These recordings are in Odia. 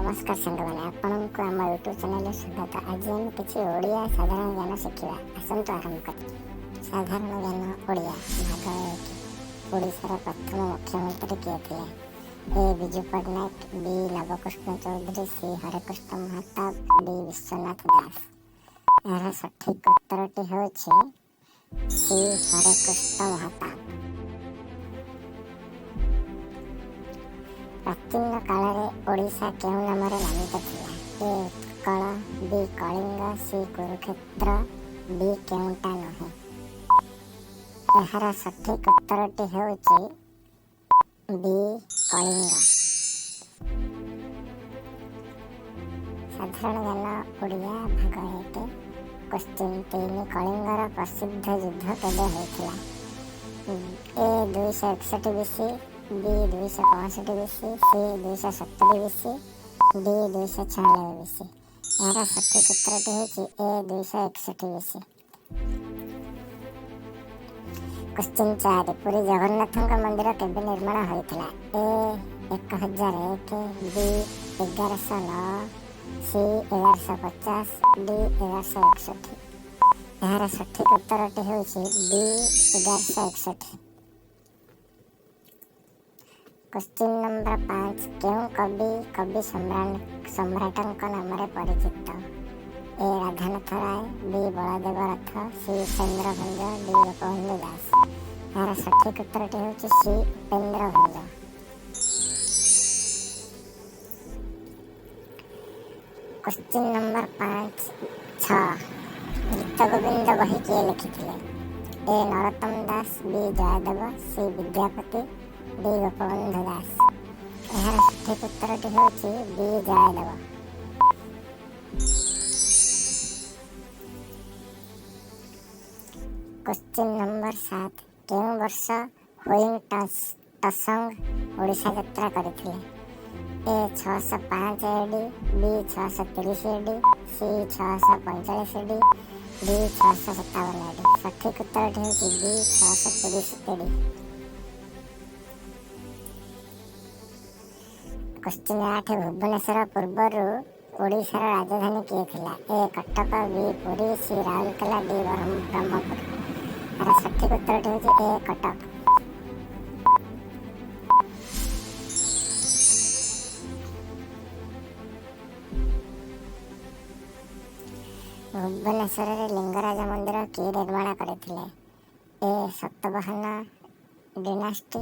ନମସ୍କାର ସାଙ୍ଗମାନେ, ଆପଣଙ୍କୁ ଆମ ୟୁଟ୍ୟୁବ୍ ଚ୍ୟାନେଲରେ ସ୍ୱାଗତ। ଆଜି ଆମେ କିଛି ଓଡ଼ିଆ ସାଧାରଣ ଜ୍ଞାନ ଶିଖିବା। ଆସନ୍ତୁ ଆରମ୍ଭ କରିବା। ସାଧାରଣ ଜ୍ଞାନ ଓଡ଼ିଆ ଭାଗ 1। ଓଡ଼ିଶାର ପ୍ରଥମ ମୁଖ୍ୟମନ୍ତ୍ରୀ କିଏ ଥିଲେ? A Biju Patnaik, B Nabakrushna Choudhury, C Harekrushna Mahtab, D Biswanath Das. ଏହାର ସଠିକ୍ ଉତ୍ତରଟି ହେଉଛି ସି ହରେକୃଷ୍ଣ ମହତାବ। ପ୍ରାଚୀନ କାଳରେ ଓଡ଼ିଶା କେଉଁ ନାମରେ ନାମିତ ଥିଲା? A Utkal, B Kalinga, C Kurukshetra, D କେଉଁଟା ନୁହେଁ। ଏହାର ସଠିକ୍ ଉତ୍ତରଟି ହେଉଛି ବି କଳିଙ୍ଗ। ସାଧାରଣ ଜ୍ଞାନ ଓଡ଼ିଆ ଭାଗ 1, କୋଶ୍ଚିନ୍ 3। କଳିଙ୍ଗର ପ୍ରସିଦ୍ଧ ଯୁଦ୍ଧ କେବେ ହୋଇଥିଲା? A 261 BC, B 265 BC, C 270 BC, D 296 BC. ଏହାର ସଠିକ୍ ଉତ୍ତରଟି ହେଉଛି ଏ 261 ବିସି। କୋଶ୍ଚିନ୍ 4। ପୁରୀ ଜଗନ୍ନାଥଙ୍କ ମନ୍ଦିର କେବେ ନିର୍ମାଣ ହୋଇଥିଲା? ଏ 1001, ବି 1109, ସି 1150, ଡି 1161। ଏହାର ସଠିକ୍ ଉତ୍ତରଟି ହେଉଛି ଡି 1161। Question number 5। କେଉଁ କବି କବି ସମ୍ରାଟଙ୍କ ନାମରେ ପରିଚିତ? ଏ Radhanath Ray, B Baladev Rath, C Upendra Bhanja, D Gopabandhu Das. ଏହାର ସଠିକ୍ ଉତ୍ତରଟି ହେଉଛି C Upendra Bhanja. Question number 5, 6। Gita Govinda ବହି କିଏ ଲେଖିଥିଲେ? A Narottam Das, B Jayadev, C Vidyapati, D Gopabandhu Das. ଏହାର ସଠିକ୍ ଉତ୍ତରଟି ହେଉଛି ବି ଜୟଦେବ। Question number 7। କେଉଁ ବର୍ଷ ହୁଇଂ ଟସଙ୍ଗ ଓଡ଼ିଶା ଯାତ୍ରା କରିଥିଲେ? ଏ 605 ଏଡି, ବି 630 ଏଡି, ସି 645 ଏଡି, ଡି 657 ଏଡି। ସଠିକ୍ ଉତ୍ତରଟି ହେଉଛି ବି 630 ଏଡି। କୋଶ୍ଚିନ୍ 8। ଭୁବନେଶ୍ୱର ପୂର୍ବରୁ ଓଡ଼ିଶାର ରାଜଧାନୀ କିଏ ଥିଲା? ଏ କଟକ, ବି ପୁରୀ, ସି ରାଉରକେଲା, ଡି ବ୍ରହ୍ମପୁର। ଏହାର ସଠିକ୍ ଉତ୍ତରଟି ହେଉଛି ଏ କଟକ। ଭୁବନେଶ୍ୱରରେ ଲିଙ୍ଗରାଜ ମନ୍ଦିର କିଏ ନିର୍ମାଣ କରିଥିଲେ? ଏ Satavahana dynasty,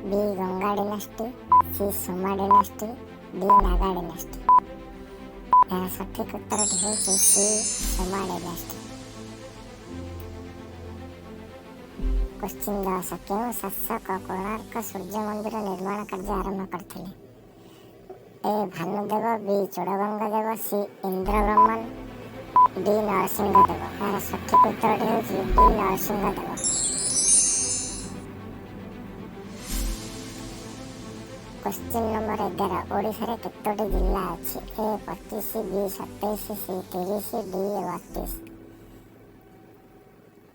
B Ganga dynasty, C Soma dynasty, D Naga dynasty. ଏହାର ସଠିକ୍ ଉତ୍ତରଟି ହେଉଛି ସି ସୋମା ଡିନାଷ୍ଟି। କୋଶ୍ଚିନ୍ 10। କେଉଁ ଶାସକ କୋଣାର୍କ ସୂର୍ଯ୍ୟ ମନ୍ଦିର ନିର୍ମାଣ କାର୍ଯ୍ୟ ଆରମ୍ଭ କରିଥିଲେ? A Bhanudeva, B Chodaganga Deva, C Indrabrahman, D Narasimha Deva. ଏହାର ସଠିକ୍ ଉତ୍ତରଟି ହେଉଛି D Narasimha Deva. Question number 11। ଓଡ଼ିଶାରେ କେତୋଟି ଜିଲ୍ଲା ଅଛି? A 25, B 27, C 30, D 32।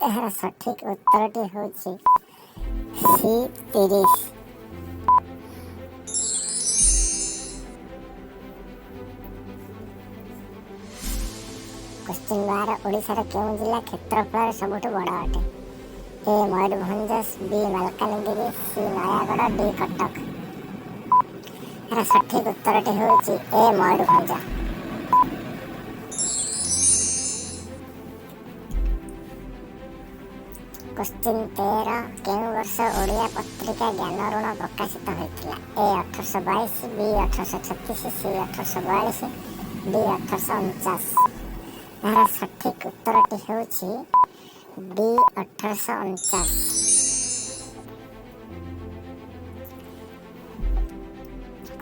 ଏହାର ସଠିକ୍ ଉତ୍ତରଟି ହେଉଛି ସି 30। କୋଶ୍ଚିନ୍ 12। ଓଡ଼ିଶାର କେଉଁ ଜିଲ୍ଲା କ୍ଷେତ୍ରଫଳରେ ସବୁଠୁ ବଡ଼ ଅଟେ? ଏ ମୟୂରଭଞ୍ଜ, ବି ମାଲକାନଗିରି, ସି ନୟାଗଡ଼, ଡି କଟକ। ଏହାର ସଠିକ୍ ଉତ୍ତରଟି ହେଉଛି ଏ ମୟୂରଭଞ୍ଜ। କୋଶ୍ଚିନ୍ 13। କେଉଁ ବର୍ଷ ଓଡ଼ିଆ ପତ୍ରିକା ଜ୍ଞାନରୁଣ ପ୍ରକାଶିତ ହୋଇଥିଲା? ଏ 1822, ବି 1836, ସି 1842, ଡି 1849। ଏହାର ସଠିକ୍ ଉତ୍ତରଟି ହେଉଛି ଡି 1849।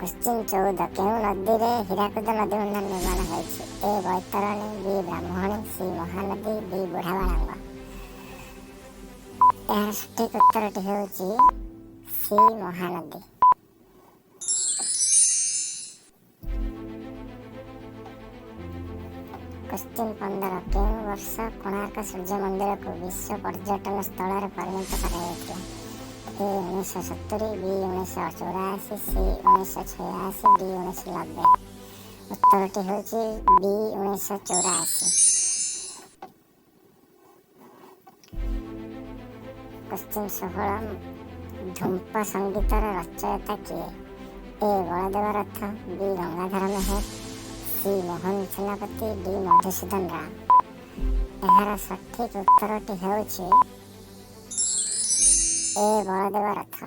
କୋଶ୍ଚିନ୍ 14। କେଉଁ ନଦୀରେ ହୀରାକୁଦ ନଦୀବନ୍ଧ ନିର୍ମାଣ ହୋଇଛି? ଏ ବୈତରଣୀ, ବି ବ୍ରାହ୍ମଣୀ, ସି ମହାନଦୀ, ଡି ବୁଢ଼ାବଳଙ୍ଗ। ଏହାର ସଠିକ୍ ଉତ୍ତରଟି ହେଉଛି ସି ମହାନଦୀ। କୋଶ୍ଚିନ୍ 15। କେଉଁ ବର୍ଷ କୋଣାର୍କ ସୂର୍ଯ୍ୟ ମନ୍ଦିରକୁ ବିଶ୍ୱ ପର୍ଯ୍ୟଟନ ସ୍ଥଳରେ ପରିଣତ କରାଯାଇଥିଲା? ଏ 1970, ବି 1984, ସି 1986, ଡି 1990। ଉତ୍ତରଟି ହେଉଛି ବି, 1984। କୋଶ୍ଚିନ୍ 16, ଝୁମ୍ପ ସଙ୍ଗୀତର ରଚୟିତା କିଏ? ଏ ବଳଦେବ ରଥ, ବି ଗଙ୍ଗାଧର ମେହେର, ସି ମୋହନ ସେନାପତି, ଡି ମଧୁସୂଦନ ରାଓ। ଏହାର ସଠିକ୍ ଉତ୍ତରଟି ହେଉଛି ଏ ବଳଦେବ ରଥ।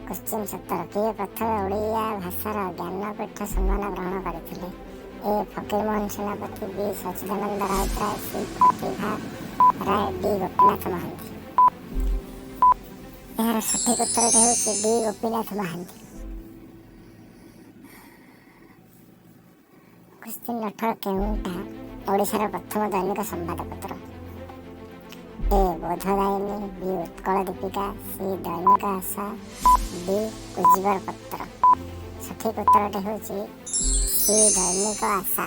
କୋଶ୍ଚିନ୍ 17, କିଏ ପ୍ରଥମେ ଓଡ଼ିଆ ଭାଷାର ଜ୍ଞାନପୀଠ ସମ୍ମାନ ଗ୍ରହଣ କରିଥିଲେ? ଏ ଫକୀରମୋହନ ସେନାପତି, ବି ସଚ୍ଚିଦାନନ୍ଦ ରାଉତରାୟ, ସି ପ୍ରତିଭା ରାୟ, ଡି ଗୋପୀନାଥ ମହାନ୍ତି। ଏହାର ସଠିକ୍ ଉତ୍ତରଟି ହେଉଛି ଡି ଗୋପୀନାଥ ମହାନ୍ତି। କୋଶ୍ଚିନ୍ 18, କେଉଁଟା ଓଡ଼ିଶାର ପ୍ରଥମ ଦୈନିକ ସମ୍ବାଦପତ୍ର? ଏ ବୋଧଦାୟିନୀ, ବି ଉତ୍କଳ ଦୀପିକା, ସି ଦୈନିକ ଆଶା, ଡି କୁଜିବର ପତ୍ର। ସଠିକ୍ ଉତ୍ତରଟି ହେଉଛି ସି ଦୈନିକ ଆଶା।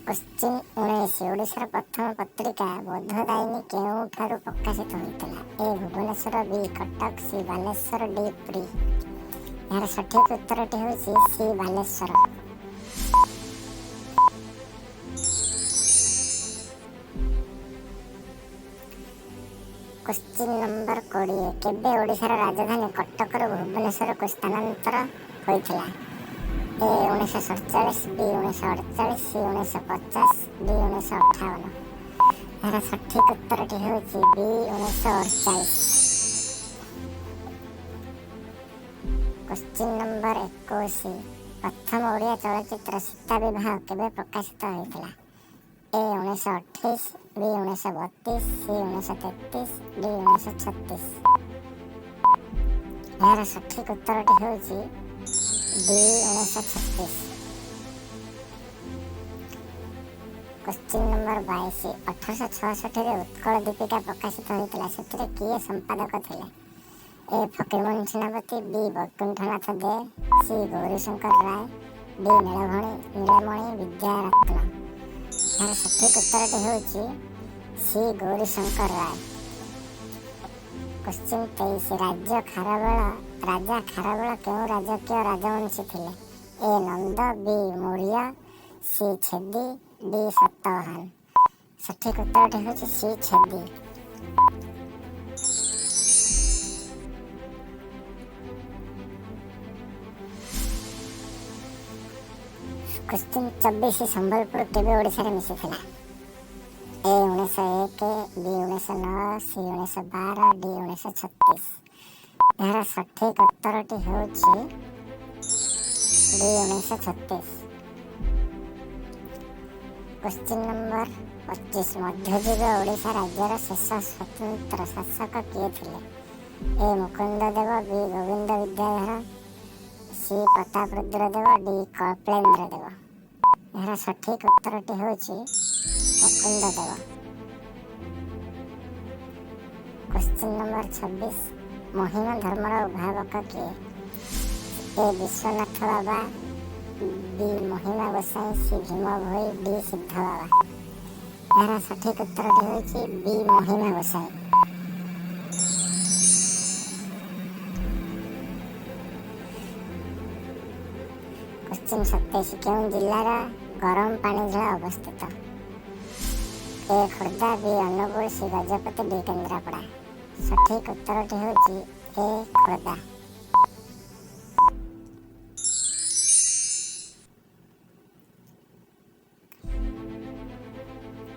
କୋଶ୍ଚିନ୍ 19, ଓଡ଼ିଶାର ପ୍ରଥମ ପତ୍ରିକା ବୋଧଦାୟିନୀ କେଉଁଠାରୁ ପ୍ରକାଶିତ ହୋଇଥିଲା? ଏ ଭୁବନେଶ୍ୱର, ବି କଟକ, ସି ବାଲେଶ୍ୱର, ଡି ପୁରୀ। ଏହାର ସଠିକ୍ ଉତ୍ତରଟି ହେଉଛି ସି ବାଲେଶ୍ୱର। କୋଶ୍ଚିନ୍ ନମ୍ବର 20, କେବେ ଓଡ଼ିଶାର ରାଜଧାନୀ କଟକରୁ ଭୁବନେଶ୍ୱରକୁ ସ୍ଥାନାନ୍ତର ହୋଇଥିଲା? ଏ 1947, ବି 1948, ସି 1950, ଡି 1958। ଏହାର ସଠିକ୍ ଉତ୍ତରଟି ହେଉଛି ବି 1948। କୋଶ୍ଚିନ୍ ନମ୍ବର 21, ପ୍ରଥମ ଓଡ଼ିଆ ଚଳଚ୍ଚିତ୍ର ସୀତା ବିବାହ କେବେ ପ୍ରକାଶିତ ହୋଇଥିଲା? A 1928, B 1932, C 1933, D 1936। ଏହାର ସଠିକ୍ ଉତ୍ତରଟି ହେଉଛି ଡି 1936। କୋଶ୍ଚିନ୍ ନମ୍ବର 22, 1866ରେ ଉତ୍କଳ ଦୀପିକା ପ୍ରକାଶିତ ହୋଇଥିଲା, ସେଥିରେ କିଏ ସମ୍ପାଦକ ଥିଲେ? A Fakirmohan Senapati, B Baikunthanath De, C Gourishankar Ray, D Nilamani Vidyaratna. ଏହାର ସଠିକ୍ ଉତ୍ତରଟି ହେଉଛି ସି ଗୌରୀଶଙ୍କର ରାୟ। କୋଶ୍ଚିନ୍ 23, ରାଜା ଖାରବେଳ କେଉଁ ରାଜକୀୟ ରାଜବଂଶୀ ଥିଲେ? A Nanda, B Maurya, C Chedi, D Satavahana. ସଠିକ୍ ଉତ୍ତରଟି ହେଉଛି ସି ଛେଦି। କୋଶ୍ଚିନ୍ 24, ସମ୍ବଲପୁର କେବେ ଓଡ଼ିଶାରେ ମିଶିଥିଲା? ଏ 1901, ବି 1909, ସି 1912, ଡି 1936। ଏହାର ସଠିକ୍ ଉତ୍ତରଟି ହେଉଛି ଡି 1936। କୋଶ୍ଚିନ୍ ନମ୍ବର 25, ମଧ୍ୟଯୁଗ ଓଡ଼ିଶା ରାଜ୍ୟର ଶେଷ ସ୍ୱତନ୍ତ୍ର ଶାସକ କିଏ ଥିଲେ? ଏ ମୁକୁନ୍ଦ ଦେବ, ବି ଗୋବିନ୍ଦ ବିଦ୍ୟାଧର, ସି ପ୍ରତାପରୁଦ୍ର ଦେବ, ଡି କପିଳେନ୍ଦ୍ର ଦେବ। ଏହାର ସଠିକ୍ ଉତ୍ତରଟି ହେଉଛି ମୁକୁନ୍ଦ ଦେବ। କୋଶ୍ଚିନ୍ ନମ୍ବର 26, ମହିମା ଧର୍ମର ଉଦ୍ଭାବକ କିଏ? ଏ ବିଶ୍ୱନାଥ ବାବା, ବି ମହିମା ଗୋସାଇଁ, ସି ଭୀମ ଭୋଇ, ଡି ସିଦ୍ଧ ବାବା। ଏହାର ସଠିକ୍ ଉତ୍ତରଟି ହେଉଛି ବି ମହିମା ଗୋସାଇଁ। କୋଶ୍ଚିନ୍ 27, କେଉଁ ଜିଲ୍ଲାର ଗରମ ପାଣି ଝର ଅବସ୍ଥିତ? ଏ ଖୋର୍ଦ୍ଧା, ବି ଅନୁଗୁଳ, ସି ଗଜପତି, ଡି କେନ୍ଦ୍ରାପଡ଼ା। ସଠିକ୍ ଉତ୍ତରଟି ହେଉଛି ଏ ଖୋର୍ଦ୍ଧା।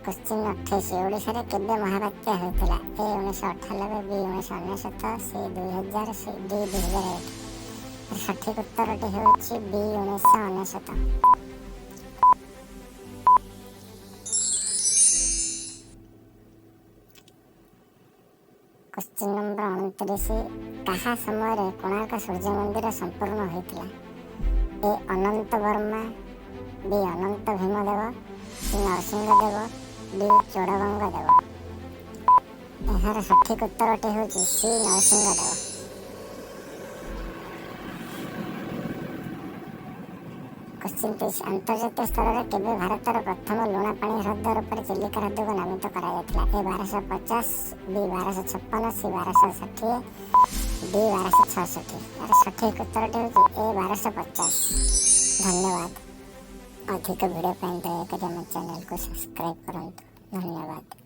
କୋଶ୍ଚିନ୍ 28, ଓଡ଼ିଶାରେ କେବେ ମହାବାତ୍ୟା ହୋଇଥିଲା? ଏ 1998, ବି 1999, ସି 2000, ସି ଡି 2001। ସଠିକ୍ ଉତ୍ତରଟି ହେଉଛି ବି 1999। କୋଶ୍ଚିନ୍ ନମ୍ବର 29, କାହା ସମୟରେ କୋଣାର୍କ ସୂର୍ଯ୍ୟ ମନ୍ଦିର ସମ୍ପୂର୍ଣ୍ଣ ହୋଇଥିଲା? ଏ ଅନନ୍ତ ବର୍ମା, ବି ଅନନ୍ତ ଭୀମଦେବ, ସି ନରସିଂହ ଦେବ, ଡି ଚୋଡ଼ଗଙ୍ଗ ଦେବ। ଏହାର ସଠିକ୍ ଉତ୍ତରଟି ହେଉଛି ସି ନରସିଂହ ଦେବ। କୋଶ୍ଚିନ୍ 30, ଆନ୍ତର୍ଜାତୀୟ ସ୍ତରରେ କେବେ ଭାରତର ପ୍ରଥମ ଲୁଣା ପାଣି ହ୍ରଦ ରୂପରେ ଚିଲିକା ହ୍ରଦକୁ ନାମିତ କରାଯାଇଥିଲା? ଏ 1250, ବି 1256, ସି 1260, ଡି 1266। ଏହାର ସଠିକ୍ ଉତ୍ତରଟି ହେଉଛି ଏ 1250। ଧନ୍ୟବାଦ। ଅଧିକ ଭିଡ଼ିଓ ପାଇଁ ଦୟାକରି ଆମ ଚ୍ୟାନେଲକୁ ସବସ୍କ୍ରାଇବ୍ କରନ୍ତୁ। ଧନ୍ୟବାଦ।